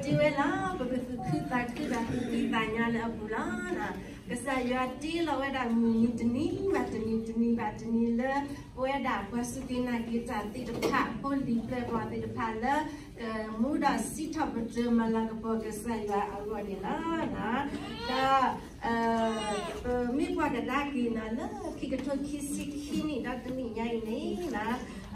တ့ဝဲလီၤ, ပကသူၣ်ခုသးခုဒီးသူၣ်ဖှံသးညီလၢအပူၤလီၤ. ကစၢ်ယွၤတ့လီၤဝဲဒၣ်မုၢ်နံၤတနံၤဘၣ်တနံၤ တနံၤဘၣ်တနံၤလၢ ပဝဲဒၣ်ပှၤစူၢ်က့ၤနာ်က့ၤတၢ်သ့ၣ်တဖၣ် ဖိလံၤပျဲၢ်ဘီၣ်သ့ၣ်တဖၣ်လၢ ကမူဒီးစံးထီၣ်ပတြၢၤမၤလၤကပီၤကစၢ်ယွၤအဂီၢ်န့ၣ်လီၤ. ဒီး ပမ့ၢ်ကွၢ်ကဒါက့ၤနၤလၢခံကထိခံဆံခံနံၣ်ဒီးတနံၣ်ညါ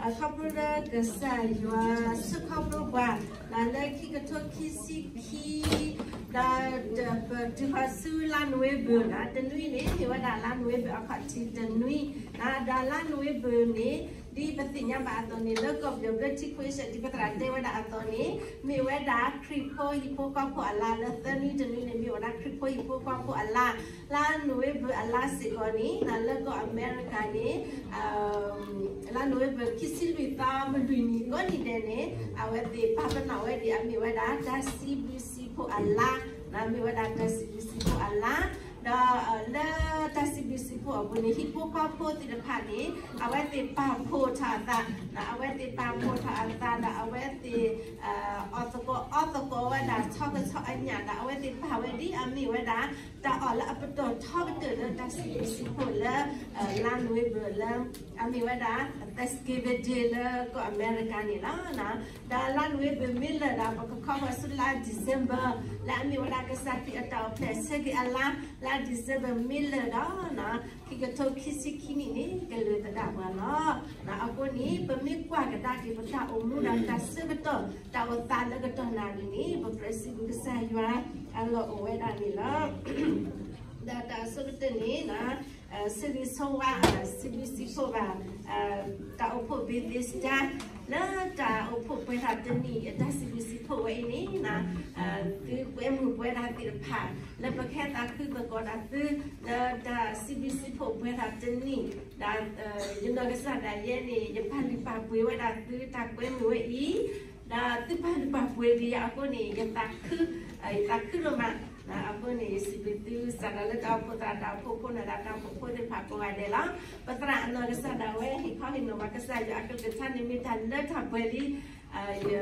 အံၤန့ၣ် ခီဖျိလၢကစၢ်ယွၤဆှၢခီဖျိပှၤ လၢခံကထိခံဆံခံ ဒီးပတုၤဃီၤဆူလါနိၣ်ဝ့ဘၢၣ်န့ၣ် တနွံန့ၣ် မ့ၢ်ဝဲဒၣ်လါနိၣ်ဝ့ဘၢၣ်အခီၣ်ထံးတနွံ ဒီးလါနိၣ်ဝ့ဘၢၣ်န့ၣ် ဒ်ပသ့ၣ်ညါဘၣ်အသိးန့ၣ် လၢကီၢ်ပယီၤဘျၢထံခွ့ရှၢၣ် ဒ်ပသရၣ်တဲဝဲဒၣ်အသိးန့ၣ် မ့ၢ်ဝဲဒၣ်ခရံာ်ဖိဟံၣ်ဖိဃီဖိအလါ လၢသၢနွံတနွံန့ၣ် မ့ၢ်ဝဲဒၣ်ခရံာ်ဖိဟံၣ်ဖိဃီဖိအလါ လါနိၣ်ဝ့ဘၢၣ်အလါစ့ၢ်ကီးန့ၣ် လၢကီၢ်အမဲရကၤန့ၣ် လါနိၣ်ဝ့ဘၢၣ်ခံဆံလွံၢ်သီ မုၢ်လွံၢ်နံၤကိးနံၤဒဲးန့ၣ် အဝဲသ့ၣ်ပာ်ပနီၣ်ဝဲဒၣ် အမ့ၢ်ဝဲဒၣ်တၢ်စံးဘျုးစံးဖှိၣ်အလါ မ့ၢ်ဝဲဒၣ်တၢ်စံးဘျုးစံးဖှိၣ်အလါ ဒီးလၢတၢ်စံးဘျုးစံးဖှိၣ်အပူၤန့ၣ် ဟံၣ်ဖိဃီဖိသ့ၣ်တဖၣ်န့ၣ် အဝဲသ့ၣ်ပာ်ဖှိၣ်ထီၣ်အသး အဝဲသ့ၣ်ပာ်ဖှိၣ်ထီၣ်အသးဒီး အဝဲသ့ၣ် အီၣ်သကိးအီသကိးဝဲဒၣ် ဆီကဆီအညၣ်ဒီး အဝဲသ့ၣ်ပာ်ဝဲဒ်အမ့ၢ်ဝဲဒၣ် တၢ်အီၣ်လၢအပတီၢ်ထီကတၢၢ်လၢတၢ်စံးဘျုးစံးဖှိၣ်လၢ လါနိၣ်ဝ့ဘၢၣ်လၢ အမ့ၢ်ဝဲဒၣ် Thanksgiving Day လၢကီၢ်အမဲရကၤန့ၣ်လီၤ. ဒီးလါနိၣ်ဝ့ဘၢၣ်မ့ၢ်လၢာ်ဒီး ပကခီဂီၤဆူလါ December လၢအမ့ၢ်ဝဲဒၣ်ကစၢ်ခရံာ်အတၢ်အိၣ်ဖျဲၣ်ဆၢက့ၤအလါ လါ December မ့ၢ်လၢာ်ဒီး ခံကထိခံဆံခံနံၣ်န့ၣ် ကလၢၤသဒၣ်ပှၤလီၤ. အဃိန့ၣ် ပမ့ၢ်ကွၢ်ကဒါက့ၤ ပတၢ်အိၣ်မူဒီးတၢ်ဆၢကတီၢ် တၢ်အိၣ်သးလၢကတီၢ်နၣ်ရံၣ်န့ၣ် ပကြၢးစံးဘျုးကစၢ်ယွၤအလီၢ်အိၣ်ဝဲဒၣ်န့ၣ်လီၤ. ဒီးတၢ်အဆိကတၢၢ်န့ၣ် ဆၢဂ့ၤဆၢဝါ စံးဘျုးစံးဖှိၣ်ဘၣ် တၢ်အိၣ်ဖှိၣ် Bethesda လၢတၢ်အိၣ်ဖှိၣ်ပှဲၤထီၣ်တနံၣ် တၢ်စံးဘျုးစံးဖှိၣ်ဝဲအံၤန့ၣ် သုကွဲမုာ်ပဝဲဒၣ်သ့ၣ်တဖၣ် လၢပကဟဲသးခုသကိးဒီးသု လၢတၢ်စံးဘျုးစံးဖှိၣ်ပှဲၤထီၣ်တနံၣ် ဒီး ယနီၢ်ကစၢ်ဒၣ်ယဲန့ၣ် ယပာ်လုၢ်ပာ်ပှ့ၤဝဲဒၣ်သုတၢ်ကွဲမုာ်ဝဲအံၤ ဒီးသုပာ်လုၢ်ပာ်ပှ့ၤက့ၤယၤအဃိန့ၣ် ယသးခု ယသးခုဒိၣ်မး အဃိန့ၣ် ယစံးဘျုးသုစးထီၣ်လၢတၢ်အိၣ်ဖှိၣ်သရၣ် တၢ်အိၣ်ဖှိၣ်ဖိန့ၣ်ဒီးတၢ်အိၣ်ဖှိၣ်ဖိသ့ၣ်တဖၣ်ကိးဂၤဒဲးလီၤ. ပသရၣ်အနီၢ်ကစၢ်ဒၣ်ဝဲ ဟ့ၣ်ခီဟ့ၣ်နီၤပှၤကစၢ်ယွၤအကလုၢ်ကထါန့ၣ်မ့ၢ်တၢ်လၢတၢ်ပှဲၤ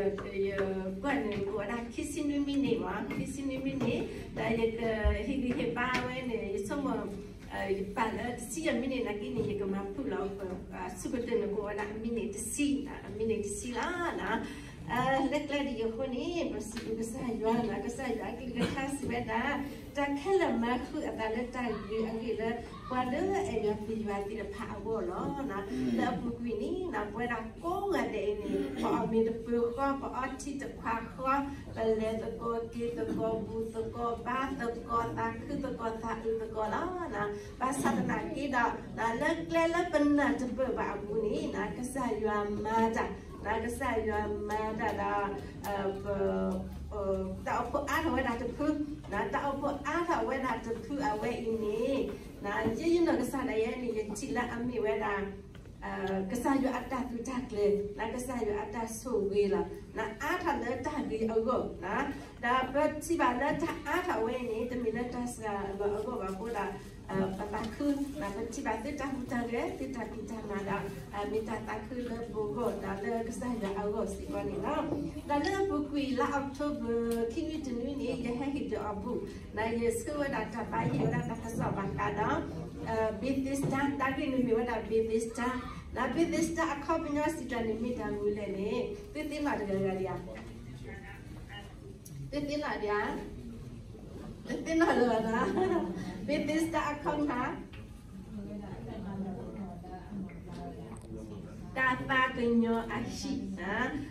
လံ ယ ယကွၢ်န့ၣ် ကအိၣ်ဝဲဒၣ်ခံဆံနွံမံးနံးမး ခံဆံနွံမံးနံး ဒီးယကဟ့ၣ်ဂံၢ်ဟ့ၣ်ဘါဝဲန့ၣ် ယဆိကမိၣ် ယပာ်လၢတဆံယဲၢ်မံးနံးနာ်က့န့ၣ် ယကမၤဖုၣ်လီၤ အဆိကတၢၢ်န့ၣ်ကအိၣ်ဝဲဒၣ်မံးနံးတဆံ မံးနံးတဆံလီၤ. လၢကျဲဒ်အံၤအဃိန့ၣ် ပစံးဘျုးကစၢ်ယွၤလီၤ ကစၢ်ယွၤအကလုၢ်ကထါစံးဝဲဒၣ် တၢ်ခဲလၢာ်မၤဃုာ်အသးလၢတၢ်ဂ့ၤအဂ့ၢ်လၢ ပှၤလၢအဲၣ်ယွၤပျံၤယွၤသ့ၣ်တဖၣ်အဂီၢ်လီၤ. လၢအပူၤကွံာ်န့ၣ် ပဝဲဒၣ်ကိးဂၤဒဲးအံၤန့ၣ် ပအီၣ်မ့ၤတပၢၤဃီ ပအီထံတခွးဃီ ပလဲၤသကိးက့ၤသကိး ဘူၣ်သကိးဘါသကိး သးခုသကိး သးအုးသကိးလီၤ. ဘၣ်ဆၣ်သနာ်က့ဒီး လၢကျဲလၢပနၢ်တပၢၢ်ဘၣ်အပူၤန့ၣ် ကစၢ်ယွၤမၤတၢ် ကစၢ်ယွၤမၤတၢ်ဒီး တၢ်အိၣ်ဖှိၣ်အါထီၣ်ဝဲဒၣ်တဖု တၢ်အိၣ်ဖှိၣ်အါထီၣ်ဝဲဒၣ်တဖုအဝဲအံၤန့ၣ် ယဲယနီၢ်ကစၢ်ဒၣ်ယဲန့ၣ် ယထံၣ်လၢအမ့ၢ်ဝဲဒၣ် ကစၢ်ယွၤအတၢ်သုးတၢ်ကျဲၤ ကစၢ်ယွၤအတၢ်ဆိၣ်ဂ့ၤလီၤ. အါထီၣ်လၢတၢ်ဂ့ၤအဂီၢ် ဒီးပထံၣ်ဘၣ်လၢတၢ်အါထီၣ်ဝဲအံၤန့ၣ် တမ့ၢ်လၢတၢ်စှၤလီၤအဂီၢ်ဘၣ်အဃိဒီး ပသးခု ပထံၣ်ဘၣ်သုတၢ်ဟူးတၢ်ဂဲၤ သုတၢ်ဖံးတၢ်မၤဒီး မ့ၢ်တၢ်သးခုလၢပဂီၢ်ဒီးလၢကစၢ်ယွၤအဂီၢ်စ့ၢ်ကီးန့ၣ်လီၤ. ဒီးလၢအပူၤကွံာ်လါ October ခံနွံတနွံန့ၣ် ယဟဲဟ့ၣ်ဒုးအီၤဘူၣ် ယဆှၢဝဲဒၣ်တၢ်ဘါယွၤဝဲဒၣ်တၢ်ကစီၣ်ဘၣ်ဃးဒီး Bethesda တၢ်ဂ့ၢ်န့ၣ်မ့ၢ်ဝဲဒၣ် Bethesda ဒီး Bethesda အခီပညီစံးတၢ်န့ၣ်မ့ၢ်တၢ်မနုၤလဲၣ်န့ၣ် သုသ့ၣ်နီၣ်တဂၤဂၤဒံးဧါ သုသ့ၣ်နီၣ်ဒံးဧါ သုသ့ၣ်နီၣ်လၢၤဘၣ်နီၤ Bethesda အခီပညီ တၢ်သးကညီၤအဟံၣ်,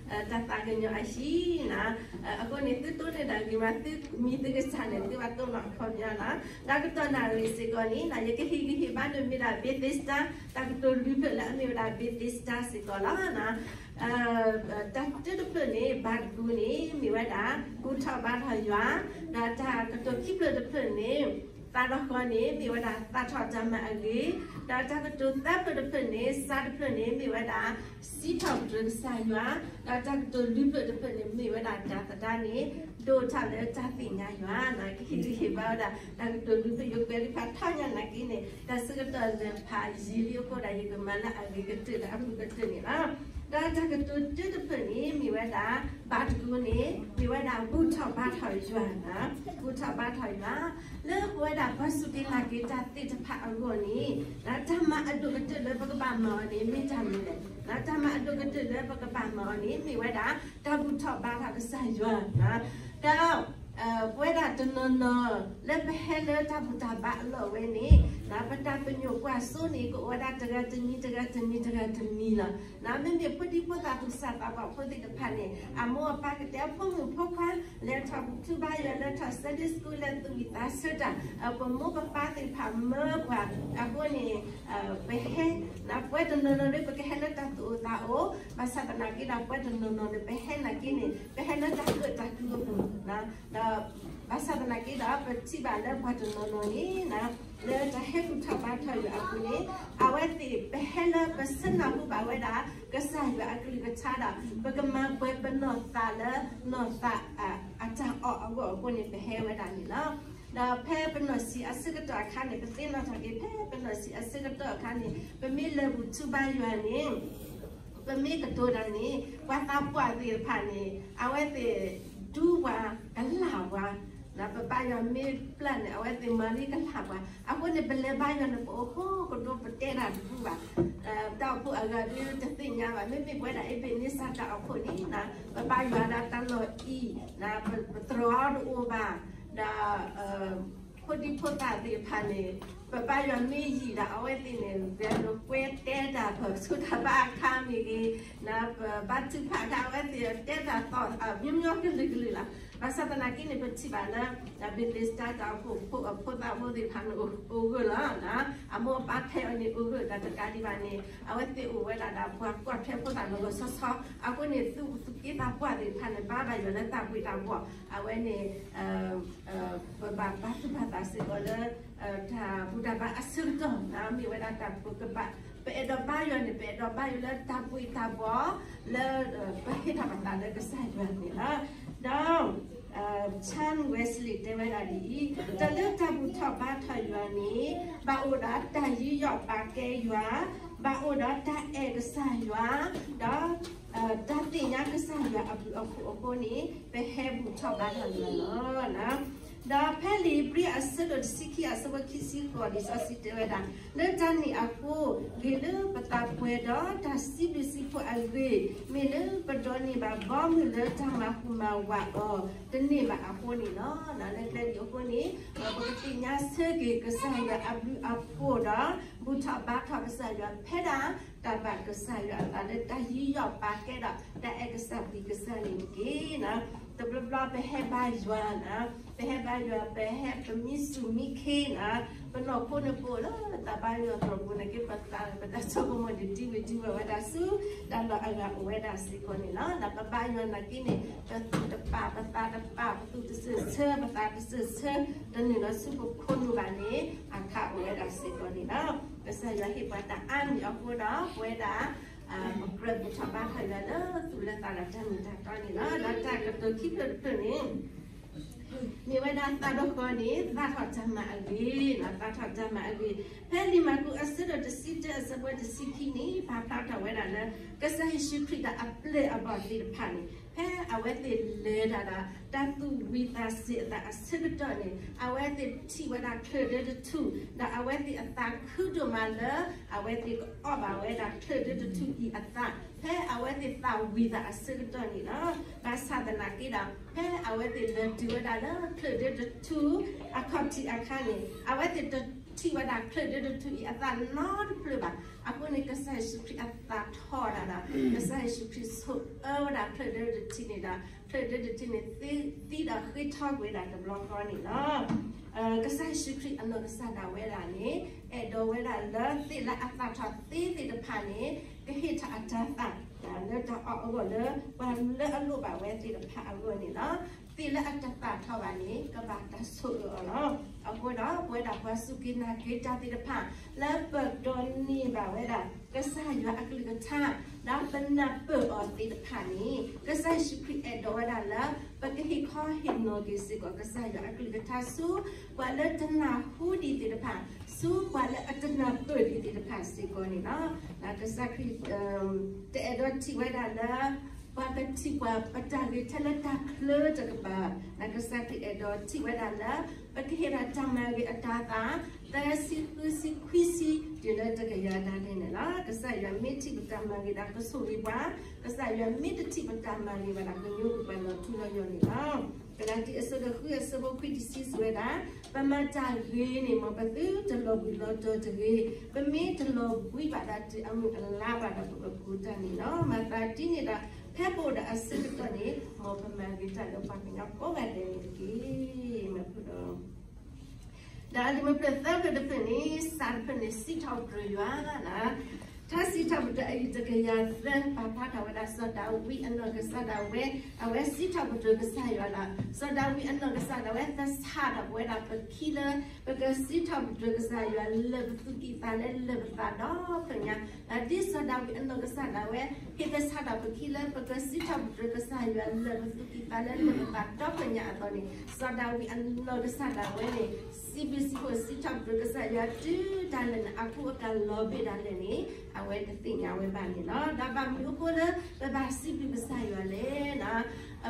တၢ်သးကညီၤအဟံၣ်နီၤ. အဃိန့ၣ် သုတိၢ်န့ၢ်ဒၣ်ဂ့ၤမး သုမံၤသုကစၢ်န့ၣ် သုဘၣ်တိၢ်နီၣ်အခီပညီနီၤ. ဒီးကတီၢ်နၣ်ရံၣ်စ့ၢ်ကီးန့ၣ် ယကဟ့ၣ်ဂံၢ်ဟ့ၣ်ဘါန့ၣ်မ့ၢ်ဒၣ် Bethesda တၢ်ကတိၤလွံၢ်ဖျၢၣ်လၢအမ့ၢ်ဝဲဒၣ် Bethesda စ့ၢ်ကီးလီၤ. တၢ်တၢတဖျၢၣ်န့ၣ် ဘၣ်တပူၤန့ၣ် မ့ၢ်ဝဲဒၣ် ဘူၣ်ထီၣ်ဘါထီၣ်ယွၤ, ဒီးတၢ်ကတိၤခံဖျၢၣ်တဖျၢၣ်န့ၣ် သးဒီဃီန့ၣ် မ့ၢ်ဝဲဒၣ်သးထီၣ်တၢ်မၤအဂ့ၤ, ဒီးတၢ်ကတိၤသၢဖျၢၣ်တဖျၢၣ်န့ၣ် စးတဖျၢၣ်န့ၣ် မ့ၢ်ဝဲဒၣ် စံးထီၣ်ပတြၢၤကစၢ်ယွၤ, ဒီးတၢ်ကတိၤလွံၢ်ဖျၢၣ်တဖျၢၣ်န့ၣ် မ့ၢ်ဝဲဒၣ်တၢ်သဒါန့ၣ် ဒိၣ်ထီၣ်လၢတၢ်သ့ၣ်ညါယွၤ, ကဟ့ၣ်ဂံၢ်ဟ့ၣ်ဘါဝဲဒၣ် တၢ်ကတိၤလွံၢ်ဖျၢၣ်ယိၤကွဲးလံဖးထီညါနာ်က့န့ၣ် တၢ်ဆၢကတီၢ်လဲၤဖးယံာ်လံအဃိဒီး ယကမၤလၢအဂ့ၤကတၢၢ်ဒီးအမုာ်ကတၢၢ်န့ၣ်လီၤ. ဒီးတၢ်ကတိၤတၢတဖျၢၣ်န့ၣ် မ့ၢ်ဝဲဒၣ် ဘၣ်တကူန့ၣ် မ့ၢ်ဝဲဒၣ်ဘူၣ်ထီၣ်ဘါထီၣ်ယွၤ, ဘူၣ်ထီၣ်ဘါထီၣ်ယွၤ, လၢပဝဲဒၣ်ပှၤစူၢ်က့ၤနာ်က့ၤတၢ်သ့ၣ်တဖၣ်အဂီၢ်န့ၣ် တၢ်မၤအဒိၣ်ကတၢၢ်လၢပကဘၣ်မၤအီၤန့ၣ် မ့ၢ်တၢ်မနုၤလဲၣ်. တၢ်မၤအဒိၣ်ကတၢၢ်လၢပကဘၣ်မၤအီၤန့ၣ် မ့ၢ်ဝဲဒၣ် တၢ်ဘူၣ်ထီၣ်ဘါထီၣ်ကစၢ်ယွၤ, ဒီး ပဝဲဒၣ်တနီၤနီၤ လၢပဟဲလၢတၢ်ဘူၣ်တၢ်ဘါအလီၢ်ဝဲန့ၣ် ပတၢ်ပညိၣ်ကွၢ်စိန့ၣ် ကအိၣ်ဝဲဒၣ်တဂၤတမံၤ တဂၤတမံၤ တဂၤတမံၤလီၤ. မ့မ့ၢ်ဖိဒံဖိသၣ်သူၣ်စၢ်သးဘီၣ်ဖိသ့ၣ်တဖၣ်န့ၣ် အမိၢ်အပၢ်ကတဲအဖိမုၣ်ဖိခွါ လဲၤထီၣ်ဘူၣ်ထူဘါယွၤ လဲၤထီၣ် Sunday School လဲၤသူၣ်ဝံၣ်သးဆၢတၢ် ပမိၢ်ပပၢ်သ့ၣ်တဖၣ်မၢပှၤအဃိန့ၣ် ပဟဲ ပဝဲတနီၤနီၤဒီး ပကဟဲလၢတၢ်သူၣ်အိၣ်သးအိၣ်, ဘၣ်ဆၣ်သနာ်က့ဒီး ပဝဲတနီၤနီၤန့ၣ် ပဟဲနာ်က့န့ၣ် ပဟဲလၢတၢ်ကၢၣ်တၢ်ကုၢ်အပူၤ, ဒီး ဘၣ်ဆၣ်သနာ်က့ဒီး ပထံၣ်ဘၣ်လၢပှၤတနီၤနီၤန့ၣ် လၢတၢ်ဟဲဘူၣ်ထီၣ်ဘါထီၣ်ယွၤအပူၤန့ၣ် အဝဲသ့ၣ်ပဟဲလၢပဆၢနၢ်ဟူဘၣ်ဝဲဒၣ် ကစၢ်ယွၤအကလုၢ်ကထါဒီး ပကမၤပှဲၤပနီၢ်သးလၢ နီၢ်သးအတၢ်အီၣ်အဂီၢ်အဃိန့ၣ် ပဟဲဝဲဒၣ်န့ၣ်လီၤ. ဒီးဖဲပနီၢ်ဆံးအဆၢကတီၢ်အခါန့ၣ် ပသ့ၣ်နီၣ်ထီၣ်က့ၤ ဖဲပနီၢ်ဆံးအဆၢကတီၢ်အခါန့ၣ် ပမ့ၢ်လဲၤဘူၣ်ထူဘါယွၤန့ၣ် ပမ့ၢ်ကတိၤတၢ်န့ၣ် ပှၤသးပှၢ်သ့ၣ်တဖၣ်န့ၣ် အဝဲသ့ၣ်ဒူပှၤကလၢ်ပှၤ, ပဘါယွၤမ့ၢ်ပျၢ်န့ၣ် အဝဲသ့ၣ်မၤလံကလၢ်ပှၤ, အဃိန့ၣ် ပလဲၤဘါယွၤန့ၣ် ပအိၣ်ဟိကဒိပတဲတၢ်တဘူၣ်ဘၣ်. တၢ်အိၣ်ဖှိၣ်အဂၤဒုးတသ့ၣ်ညါဘၣ်, မ့မ့ၢ်ပဝဲဒၣ်အ့ဘ့ၣ်န့စၢ်တၢ်အိၣ်ဖှိၣ်န့ၣ် ပဘါယွၤဒၣ်တၢ်လီၢ်အံၤ ပတြီတအိၣ်ဘၣ်, ဒီး ဖိဒံဖိသၣ်သ့ၣ်တဖၣ်န့ၣ် ပဘါယွၤမ့ၢ်ယံာ်ဒီး အဝဲသ့ၣ်န့ၣ် ပကွဲတဲတၢ် ပဆိၣ်တၢ်ဘါအခါမ့ၢ်ဂ့ၤ, ပဘါထုကဖၣ်အခါ အဝဲသ့ၣ်တဲတၢ်သီၣ် မျိုးမျိုးကလုာ်ကလုာ်လီၤ. ဘၣ်ဆၣ်သနာ်က့န့ၣ် ပထံၣ်ဘၣ်လၢ ဘ့ၣ်န့စၢ်တၢ်အိၣ်ဖှိၣ် ဖိသၣ်ဖိသ့ၣ်တဖၣ်န့ၣ် အိၣ်ဂၢၢ်လီၤ. အမိၢ်အပၢ်ဖဲအီၤန့ၣ် အိၣ်ဂၢၢ်တၢ်တကးဒံးဘၣ်န့ၣ် အဝဲသ့ၣ်အိၣ်ဝဲဒၣ်ဒီးပှၤကွၢ်ထွဲဖိသၣ်လီၤလီၤဆီဆီ, အဃိန့ၣ် သုးက့သးပှၢ်သ့ၣ်တဖၣ်န့ၣ် ဘါဘၣ်ယွၤလၢတၢ်ဘှ့ၣ်တၢ်ဘှီၣ်, အဝဲန့ၣ် ပဘၣ်ပာ်သူၣ်ပာ်သးစ့ၢ်ကီးလၢ တၢ်ဘူၣ်တၢ်ဘါအဆၢကတီၢ်န့ၣ် မ့ၢ်ဝဲဒၣ်တၢ်ပကဘၣ် ပအဲၣ်ဒိးဘါယွၤန့ၣ် ပအဲၣ်ဒိးဘါယွၤလၢတၢ်ဘှ့ၣ်တၢ်ဘှီၣ် လၢ ပဟ့ၣ်ထီၣ်ပသးလၢကစၢ်ယွၤန့ၣ်လီၤ. ဒီး John Wesley တဲဝဲဒၣ်ဒ်အံၤ, တၢ်လၢတၢ်ဘူၣ်ထီၣ်ဘါထီၣ်ယွၤန့ၣ် ဘၣ်အိၣ်ဒီးတၢ်ယူးယီၣ်ပာ်ကဲယွၤ, ဘၣ်အိၣ်ဒီးတၢ်အဲၣ်ကစၢ်ယွၤ, ဒီး တၢ်သ့ၣ်ညါကစၢ်ယွၤအဘျုးအဖှိၣ်အဃိန့ၣ် ပဟဲဘူၣ်ထီၣ်ဘါထီၣ်ယွၤလီၤ. ဒီးဖဲလံာ်ဧ့ၤဘြံၤအဆၢဒိၣ်တဆံခံအဆၢဖိခံဆံဃိး လံာ်စီဆှံတဲဝဲဒၣ်, လၢတၢ်န့ၣ်အဃိ ဂ့ၤလၢပသးပှဲၤဒီးတၢ်စံးဘျုးစံးဖှိၣ်အဂ့ၢ်, မ့ၢ်လၢပဒိးန့ၢ်ဘၣ်ဘီမုၢ်လၢတၢ်မၤဟူးမၤဝးအီၤ တန့ၢ်ဘၣ်အဃိန့ၣ်လီၤ. လၢကျဲဒ်အဃိန့ၣ် ပကသ့ၣ်ညါဆၢက့ၤကစၢ်ယွၤအဘျုးအဖှိၣ်ဒီး ဘူၣ်ထီၣ်ဘါထီၣ်ကစၢ်ယွၤ ဖဲဒၣ်တၢ်ဘၣ်ကစၢ်ယွၤအသးလၢတၢ်ယူးယီၣ်ပာ်ကဲဒီး တၢ်အဲၣ်ကစၢ်ပှ့ၤကစၢ်န့ၣ်တက့ၢ်. တဘျီဘျီပဟဲဘါယွၤန့ၣ် ပဟဲဘါယွၤ ပဟဲပမံစူၣ်မံခ့န့ၣ် ပနီၢ်ခိန့ၣ်ပအိၣ်လၢတၢ်ဘါယွၤသရိာ်ပူၤန့ၣ်က့ ပသးပတၢ်ဆိကမိၣ်န့ၣ် ဒံဝ့ၤဒံဝဲၤဝဲဒၣ်ဆူ တၢ်လီၢ်အဂၤအိၣ်ဝဲဒၣ်စ့ၢ်ကီးန့ၣ်လီၤ. ဒီးပဘါယွၤနာ်က့န့ၣ် ပသူၣ်တပာ် ပသးတပာ် ပသူၣ်တစၢၢ်ဆၢ ပသးတစၢၢ်ဆၢ တနုာ်လီၤဆူပခိၣ်နူာ်ဘၣ်န့ၣ် အခါအိၣ်ဝဲဒၣ်စ့ၢ်ကီးန့ၣ်လီၤ. ကစၢ်ယွၤဟ့ၣ်ပှၤတၢ်အါမံၤအဃိဒီး ပဝဲဒၣ် ပကြၢးဘူၣ်ထီၣ်ဘါထီၣ်ယွၤလၢသူၣ်လၢသးဒီးတၢ်မ့ၢ်တၢ်တီန့ၣ်လီၤ. ဒီးတၢ်ကတိၤခံဖျၢၣ်တဖျၢၣ်န့ၣ် မ့ၢ်ဝဲဒၣ်သးဒီဖျၢၣ်န့ၣ် သးထီၣ်တၢ်မၤအဂ့ၤ, သးထီၣ်တၢ်မၤအဂ့ၤ. ဖဲလံာ်မၢ်ကူးအဆၢဒိၣ်တဆံတၢအဆၢဖိတဆံခံန့ၣ် ပာ်ဖျါထီၣ်ဝဲဒၣ်လၢ ကစၢ်ယ့ၣ်ၡူးခရံာ်ဒီးအပျဲၢ်အဘီၣ်သ့ၣ်တဖၣ်န့ၣ် ဖဲအဝဲသ့ၣ်လဲၤတၢ်ဒီး တၢ်သူၣ်ဝံၤသးစ့ၤအသးအဆၢကတီၢ်န့ၣ် အဝဲသ့ၣ်ထံၣ်ဝဲဒၣ်ချၢၣ်ဒၢတထူၣ် ဒီးအဝဲသ့ၣ်အသးခုဒိၣ်မးလၢ အဝဲသ့ၣ်ကအီၣ်ဘၣ်ဝဲဒၣ်ချၢၣ်ဒၢတထူၣ်အံၤအသး ဖဲအဝဲသ့ၣ်သးဝံၤသးအဆၢကတီၢ်န့ၣ်လီၤ. ဘၣ်ဆၣ်သနာ်က့ဒီး ဖဲအဝဲသ့ၣ်လဲၤတုၤဝဲဒၣ်လၢချၢၣ်ဒၢတထူၣ်အခီၣ်ထံးအခါန့ၣ် အဝဲသ့ၣ်တထံၣ်ဝဲဒၣ်ချၢၣ်ဒၢတထူၣ်အံၤအသးနီတဖျၢၣ်ဘၣ်. အဃိန့ၣ် ကစၢ်ယ့ၣ်ၡူးခရံာ်အသးထီၣ်ဒၣ်ဒီး ကစၢ်ယ့ၣ်ၡူးခရံာ်ဆိၣ်အၢဝဲဒၣ်ချၢၣ်ဒၢတထူၣ်န့ၣ်ဒီး ချၢၣ်ဒၢတထူၣ်န့ၣ် သံဒီးဃ့ထီကွံာ်ဝဲဒၣ်တဘျီဃီန့ၣ်လီၤ. ကစၢ်ယ့ၣ်ၡူးခရံာ်အနီၢ်ကစၢ်ဒၣ်ဝဲဒၣ်န့ၣ် အဲၣ်ဒိးဝဲဒၣ်လၢသ့ၣ်လၢအသးထီၣ်သ့သ့ၣ်တဖၣ်န့ၣ် ကဟ့ၣ်ထီၣ်အတၤသၣ် လၢတၢ်အီၣ်အဂီၢ်လၢ ပှၤလၢအလိၣ်ဘၣ်ဝဲသ့ၣ်တဖၣ်အဂီၢ်န့ၣ်လီၤ. သ့ၣ်လၢအတသၣ်ထီၣ်ဘၣ်န့ၣ် ကဘၣ်တၢ်ဆိၣ်အၢအီၤလီၤ. အဃိဒီး ပဝဲဒၣ်ပှၤစူၢ်က့ၤနာ်က့ၤတၢ်သ့ၣ်တဖၣ် လၢပဒိးန့ၢ်ဘၣ်ဝဲဒၣ် ကစၢ်ယွၤအကလုၢ်ကထါ ဒီး ဒီးပနၢ်ပၢၢ်အီၤသ့ၣ်တဖၣ်န့ၣ် ကစၢ်ယ့ၣ်ၡူးခရံာ်အဲၣ်ဒိးဝဲဒၣ်လၢ ပကဟ့ၣ်ခီဟ့ၣ်နီၤက့ၤစ့ၢ်ကီး ကစၢ်ယွၤအကလုၢ်ကထါဆူ ပှၤလၢတနၢ်ဟူဒံးသ့ၣ်တဖၣ်, ဆူပှၤလၢအတနၢ်ပၢၢ်ဒံးသ့ၣ်တဖၣ်စ့ၢ်ကီးန့ၣ်လီၤ. ကစၢ်ခရံာ် တအဲၣ်ဒိးထံၣ်ဝဲဒၣ်လၢ ပှၤကထံၣ်ပှၤပတၢ်ဂ့ၤထဲလၢတၢ်ချၢတကပၤ, ကစၢ်ခရံာ်အဲၣ်ဒိးထံၣ်ဝဲဒၣ်လၢ ပကဟ့ၣ်ဒၣ်တၢ်မၤဂ့ၤအတၤသၣ် သၢဆံ ဃုဆံ ခွံဆံ တုၤလၢတကယၤဒၣ်လဲာ်န့ၣ်လီၤ. ကစၢ်ယွၤမ့ၢ်ထံၣ်ပတၢ်မၤဂ့ၤဒီးကဆိၣ်ဂ့ၤပှၤ, ကစၢ်ယွၤမ့ၢ်တထံၣ်ပတၢ်မၤဂ့ၤဘၣ်ဒီး ကညိကွံာ်ပှၤလီၤထူလီၤယိာ်န့ၣ်လီၤ. ကလၤတံ အဆၢဒိၣ်ဃု အဆၢဖိခွံ တဆံ စံးဝဲဒၣ်, ပမၤတၢ်ဂ့ၤန့ၣ် မ်ပသုတလီၤဘှံးလီၤတီၤတဂ့ၤ. ပမ့ၢ်တလီၤဘှံးဘၣ်ဒီး တုၤအမုၢ်အလါဘၣ်ဒီး ပကကူးတၢ်န့ၣ်လီၤ. မၤသးဒ်န့ၣ်ဒီး ဖဲပအိၣ်ဒီးအဆၢကတီၢ်န့ၣ် မ်ပမၤဂ့ၤတၢ်လၢပှၤကညီကိးဂၤဒဲးန့ၣ်တက့ၢ်. မ့ၢ်ဖုဒီး ဒီးလံာ်မုၢ်ပှၢ်သၢဖျၢၣ်တဖျၢၣ်န့ၣ် စးတဖျၢၣ်န့ၣ် စံးထီၣ်ပတြၢၤယွၤလီၤ. ထါစံးထီၣ်ပတြၢၤ အယူၢ်တကယၤသၢ ပာ်ဖျါထီၣ်ဝဲဒၣ် စီၤဒၤဝံးအနီၢ်ကစၢ်ဒၣ်ဝဲ အဝဲစံးထီၣ်ပတြၢၤကစၢ်ယွၤလီၤ. စီၤဒၤဝံးအနီၢ်ကစၢ်ဒၣ်ဝဲ သဆၣ်ထီၣ်ပဝဲဒၣ်ပခံလၢ ပကစံးထီၣ်ပတြၢၤကစၢ်ယွၤလၢာ်ပသူၣ်ကံၢ်သးလဲ လၢာ်ပသးဒီဖျၢၣ်ညါ, ဒီးဒ်စီၤဒၤဝံးအနီၢ်ကစၢ်ဒၣ်ဝဲ ဟ့ၣ်သဆၣ်ထီၣ်ပခံလၢ ပကစံးထီၣ်ပတြၢၤကစၢ်ယွၤလၢာ်ပသူၣ်ကံၢ်သးလဲ လၢာ်ပသးဒီဖျၢၣ်ညါအသိးန့ၣ် စီၤဒၤဝံးအနီၢ်ကစၢ်ဒၣ်ဝဲန့ၣ် စံးဘျုးစံးဖှိၣ်စံးထီၣ်ပတြၢၤကစၢ်ယွၤ တုၤဒၣ်လဲာ်န့ၣ် အကူအကၤလီၤဘ့ၣ်ဒၣ်လဲာ်န့ၣ် အဝဲတသ့ၣ်ညါဝဲဘၣ်န့ၣ်လီၤ. ဒီးဘၣ်မနုၤအဃိလၢ ပဘၣ်စံးဘျုးကစၢ်ယွၤလဲၣ်.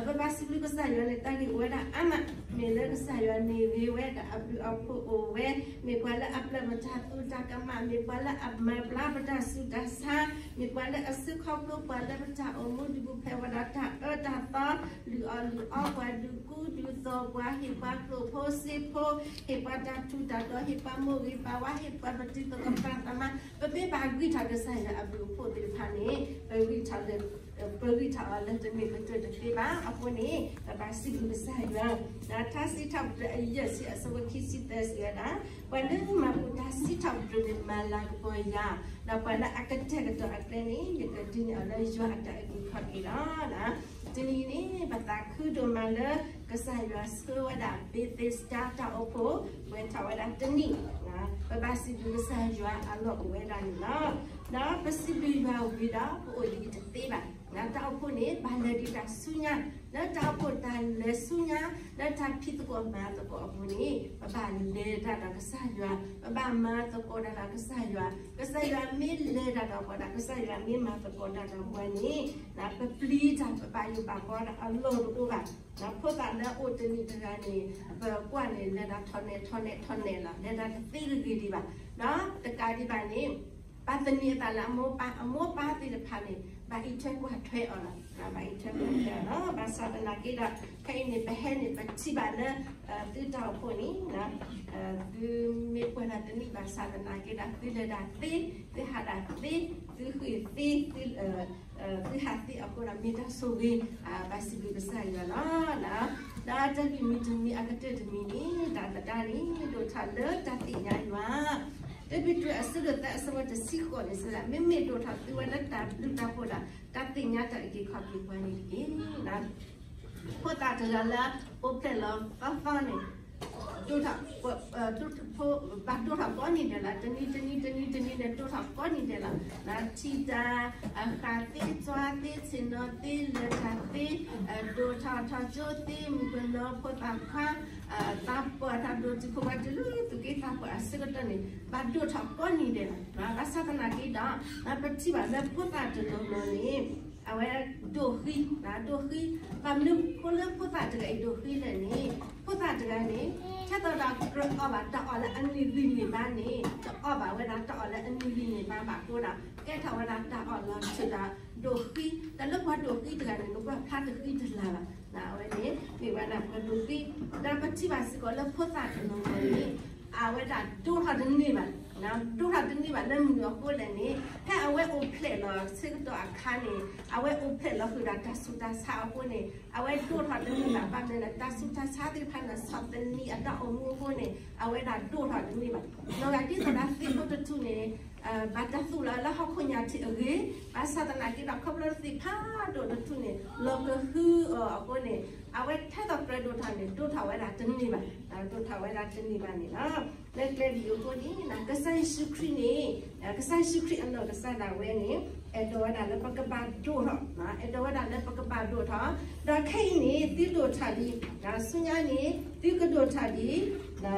ပဘၣ်စံးဘျုးကစၢ်ယွၤန့ၣ် တၢ်ဂ့ၢ်အိၣ်ဝဲဒၣ်အါမး, မ့ၢ်လၢကစၢ်ယွၤန့ၣ်ဂ့ၤဝဲဒီးအဘျုးအဖှိၣ်အိၣ်ဝဲ, မ့ၢ်ပှၤလၢအပျၢ်ပတၢ်သူတၢ်ကမၣ်, မ့ၢ်ပှၤလၢအမၤဘျါပတၢ်ဆူးတၢ်ဆါ, မ့ၢ်ပှၤလၢအစၢဃီဖျိပှၤလၢပတၢ်အိၣ်မူဒုးပူၤဖျဲးဝဲဒၣ်တၢ်အၢတၢ်သီ, လုၢ်အီၣ်လုၢ်အီ ပှၤဒုးကူဒုးသိးပှၤ, ဟ့ၣ်ပှၤကျိၣ်ဖိစ့ဖိ, ဟ့ၣ်ပှၤတၢ်ထူးတၢ်တီၤ, ဟ့ၣ်ပှၤမိၢ်ဂ့ၤပၢ်ဝါ, ဟ့ၣ်ပှၤပတံၤသကိးပတၢ်သးမါ, ပမ့ၢ်ဘၣ်ဂံၢ်ထီၣ်ကစၢ်ယွၤအဘျုးအဖှိၣ်သ့ၣ်တဖၣ်န့ၣ် ပဂံၢ်ထီၣ်လၢ ပဂံၢ်ထီၣ်အီၤလၢတမ့ၢ်ကတၢၢ်တသ့ဘၣ်. အဃိန့ၣ် ပဘၣ်စံးဘျုးကစၢ်ယွၤ. ဒီးထါစံးထီၣ်ပတြၢၤ အယဲၢ်ဆံ အဆၢဖိခံဆံသၢ စံးဝဲဒၣ်, ပှၤလၢမၤဘူၣ်တၢ်စံးထီၣ်ပတြၢၤန့ၣ် မၤလၤကပီၤယၤ, ဒီးပှၤလၢအကတဲာ်ကတီၤအကျဲန့ၣ် ယကဒုးနဲၣ်အီၤလၢယွၤအတၢ်အုၣ်က့ၤခီၣ်က့ၤလီၤ. တနံၤအံၤန့ၣ် ပသးခုဒိၣ်မးလၢ ကစၢ်ယွၤဆှၢဝဲဒၣ် Bethesda တၢ်အိၣ်ဖှိၣ် ပှဲၤထီၣ်ဝဲဒၣ်တနံၣ်, ပဘၣ်စံးဘျုးကစၢ်ယွၤအလီၢ်အိၣ်ဝဲဒၣ်န့ၣ်လီၤ. ဒီးပစံးဘျုးယွၤဝံၤဒီး ပအိၣ်ဒံးတသ့ဘၣ်. တၢ်အိၣ်ဖှိၣ်န့ၣ် ဘၣ်လဲၤဒံးတၢ်ဆူညါ, လၢတၢ်အိၣ်ဖှိၣ်တၢ်လဲၤဆူညါ လၢတၢ်ဖံးသကိးမၤသကိးအပူၤန့ၣ် ပဘၣ်လဲၤတၢ်ဒီးကစၢ်ယွၤ, ပဘၣ်မၤသကိးတၢ်ဒီးကစၢ်ယွၤ, ကစၢ်ယွၤမ့ၢ်လဲၤတၢ်ဒီးပှၤဒီး ကစၢ်ယွၤမ့ၢ်မၤသကိးတၢ်ဒီးပှၤန့ၣ် ပပျံၤတၢ် ပဘၣ်ယိၣ်ဘၣ်ဘီဒီးအလီၢ်တအိၣ်ဘၣ်. ဖိသၣ်လၢအအိၣ်တနံၣ်တဂၤန့ၣ် ပကွၢ်န့ၣ် လဲၤတၢ်ထီၣ်နဲၣ်ထီၣ်နဲၣ်ထီၣ်နဲၣ်လီၤ, လဲၤတၢ်တသ့တဂ့ၤဒံးဘၣ်. ဒီးတကးဒံးဘၣ်န့ၣ် ပှၤသန့ၤအသးလၢအမိၢ်ပၢ်, အမိၢ်ပၢ်သ့ၣ်တဖၣ်န့ၣ် ဘၣ်အံးထွဲကွၢ်ထွဲအီၤလီၤ, ဘၣ်အံးထွဲကွၢ်ထွဲအီၤလီၤ. ဘၣ်ဆၣ်သနာ်က့ဒီး ခဲအံၤန့ၣ် ပဟဲန့ၣ် ပထံၣ်ဘၣ်လၢ သုတၢ်အိၣ်ဖှိၣ်န့ၣ် သုမ့ၢ်ပှဲၤတၢ်တနံၣ်ဘၣ်ဆၣ်သနာ်က့ဒီး သုလဲၤတၢ်သ့, သုဟးတၢ်သ့, သုဃ့ၢ်သ့, သုဟးသ့အဃိဒီး မ့ၢ်တၢ်ဆိၣ်ဂ့ၤ, ဘၣ်စံးဘျုးကစၢ်ယွၤလီၤ. ဒီးတၢ်ဂ့ၢ်မုၢ်တနံၤအကတၢၢ်တမံၤန့ၣ် တၢ်သဒါန့ၣ် ဒိၣ်ထီၣ်လၢတၢ်သ့ၣ်ညါယွၤ, တၢ်ပ့းတရူး အဆၢဒိၣ်သၢ အဆၢဖိတဆံဃိးန့ၣ် စံးဝဲဒၣ်, မ့မ့ၢ်ဒိၣ်ထီၣ်သုဝဲလၢတၢ်ဘျုးတၢ်ဖှိၣ်ဒီး တၢ်သ့ၣ်ညါတၢ်အုၣ်က့ၤခီၣ်က့ၤပှၤန့ၣ်တက့ၢ်. ဖိသၣ်တဂၤလၢ အိၣ်ဖျဲၣ်လီၤသီသီန့ၣ် ဒိၣ်ထီၣ်, ဘၣ်ဒိၣ်ထီၣ်ကိးနံၤဒဲးလီၤ. တနံၤတနံၤတနံၤတနံၤန့ၣ် ဒိၣ်ထီၣ်ကိးနံၤဒဲးလီၤ. ထံၣ်တၢ်, ဃၣ်သ့, ကွၢ်သ့, ဆ့ၣ်နီၤသ့, လဲၤတၢ်သ့, ဒိၣ်ထီၣ်ထီၣ်ကၠိသ့, မုၣ်ကနီၤဖိသၣ်ခွါ, သးပှၢ်တၢ်ဒိၣ်တုာ်ခိၣ်ပှၤတုၤလၢသူၣ်က့သးပှၢ်အဆၢကတီၢ်န့ၣ် ဘၣ်ဒိၣ်ထီၣ်ကိးနံၤဒဲးလီၤ. ဘၣ်ဆၣ်သနာ်က့ဒီး ပထံၣ်ဘၣ်လၢဖိသၣ်တနီၤနီၤန့ၣ် အဝဲဒိၣ်ဃံ, ဒိၣ်ဃံ, ဘၣ်မနုၤအဃိလၢဖိသၣ်တဂၤအံၤဒိၣ်ဃံလဲၣ်န့ၣ်, ဖိသၣ်တဂၤန့ၣ် ထဲသိးဒီးကြၢးအီၣ်ဘၣ်တၢ်အီၣ်လၢအနံၣ်ဂံၢ်နံၣ်ဘါန့ၣ် တအီၣ်ဘၣ်ဝဲဒၣ်တၢ်အီၣ်လၢအနံၣ်ဂံၢ်နံၣ်ဘါဘၣ်အဃိဒီး ကဲထီၣ်ဝဲဒၣ်တၢ်အီၣ်လီၤဆၢဒီး ဒိၣ်ဃံ, တၢ်လၢပှၤဒိၣ်ဃံတဂၤန့ၣ် နကွၢ်ဖျါတဃံတလၤဘၣ်. အဝဲန့ၣ် မ့ၢ်ဝဲဒၣ်ပှၤဒိၣ်ဃံ, ဒီးပထံၣ်ဘၣ်စ့ၢ်ကီးလၢဖိသၣ်တနီၤနီၤန့ၣ် အဝဲဒၣ်ဒိၣ်ထီၣ်တန့ၢ်ဘၣ်, ဒိၣ်ထီၣ်တန့ၢ်ဘၣ်လၢမနုၤအဃိလဲၣ်န့ၣ်, ဖဲအဝဲအိၣ်ဖျဲၣ်လီၤဆၢကတီၢ်အခါန့ၣ် အဝဲအိၣ်ဖျဲၣ်လီၤဃုာ်ဒီးတၢ်ဆူးတၢ်ဆါအဃိန့ၣ် အဝဲဒိၣ်ထီၣ်တန့ၢ်ဘၣ်. ဘၣ်မနုၤလဲၣ် တၢ်ဆူးတၢ်ဆါသ့ၣ်တဖၣ်န့ၣ် ဆီၣ်သနံးအတၢ်အိၣ်မူအဃိန့ၣ် အဝဲဒၣ်ဒိၣ်ထီၣ်တန့ၢ်ဘၣ်. နီၢ်ဂၤဒ်သိးဒီးသ့ၣ်ဖိတထူၣ်န့ၣ် ဘၣ်တၢ်သူၣ်လီၤလၢဟီၣ်ခိၣ်ညါထံးအဂ့ၢ်, ဘၣ်ဆၣ်သနာ်က့ဒီး ခီဖျိသ့ၣ်ဖးဒိၣ်တထူၣ်န့ၣ် လီၤကဟုအီၤအဃိန့ၣ် အဝဲထဲသိးကြၢးဒိၣ်ထီၣ်န့ၣ် ဒိၣ်ထီၣ်ဝဲဒၣ်တန့ၢ်ဘၣ်, ဒိၣ်ထီၣ်ဝဲဒၣ်တန့ၢ်ဘၣ်န့ၣ်လီၤ. လၢကျဲဒ်အံၤအဃိန့ၣ် ကစၢ်ယ့ၣ်ၡူးခရံာ်န့ၣ် ကစၢ်ယ့ၣ်ၡူးခရံာ်အနီၢ်ကစၢ်ဒၣ်ဝဲန့ၣ် အဲၣ်ဒိးဝဲဒၣ်လၢပကဘၣ်ဒိၣ်ထီၣ်, အဲၣ်ဒိးဝဲဒၣ်လၢပကဘၣ်ဒိၣ်ထီၣ်, ဒီးခဲအံၤန့ၣ် သုဒိၣ်ထီၣ်လံ, ဆူညါန့ၣ် သုကဒိၣ်ထီၣ်လံ,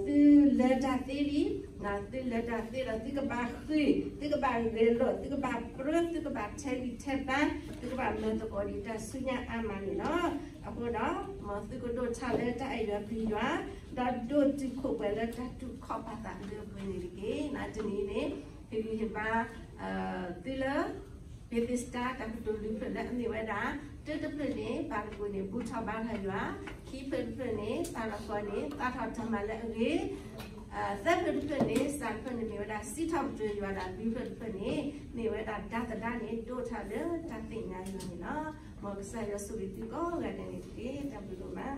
သုလၢတၢ်သ့လံ, သုလၢတၢ်သ့ဒီး သုကဘၣ်ဃ့ၢ်, သုကဘၣ်ဂဲၤလိာ်, သုကဘၣ်ပြၢ, သုကဘၣ်ထဲးဂံၢ်ထဲးဘါ, သုကဘၣ်မၤသကိးဒံးတၢ်ဆူညါအါမးန့ၣ်လီၤ. အဃိဒီး မ်သုကဒိၣ်ထီၣ်လၢတၢ်အဲၣ်ယွၤကွံယွၤ, ဒီးဒိးတုာ်ခိၣ်ပှဲၤလၢတၢ်တူၢ်ခီၣ်ပာ်သးအဂ့ၢ်အပူၤန့ၣ်တက့ၢ်. တနံၤအံၤန့ၣ် ဟ့ၣ်ဂံၢ်ဟ့ၣ်ဘါ သုလၢ Bethesda တၢ်ကတိၤလွံၢ်ဖျၢၣ်လၢအမ့ၢ်ဝဲဒၣ်, တၢတဖျၢၣ်န့ၣ် ဘၣ်တဘိန့ၣ် ဘူၣ်ထီၣ်ဘါထီၣ်ယွၤ, ခံဖျၢၣ်တဖျၢၣ်န့ၣ် သးလီၤဃီန့ၣ် သးထီၣ်တၢ်မၤလၢအဂ့ၤ, သၢဖျၢၣ်တဖျၢၣ်န့ၣ် စၢ်တဖျၢၣ်န့ၣ်မ့ၢ်ဝဲဒၣ် စံးထီၣ်ပတြၢၤယွၤဒီး လွံၢ်ဖျၢၣ်တဖျၢၣ်န့ၣ် မ့ၢ်ဝဲဒၣ် ဒါသဒါန့ၣ် ဒိၣ်ထီၣ်လၢတၢ်သ့ၣ်ညါယွၤန့ၣ်လီၤ. မ်ကစၢ်ယွၤဆိၣ်ဂ့ၤသုကိးဂၤဒဲးန့ၣ်တက့ၢ်. တၢ်ဘျုးဒိၣ်မး.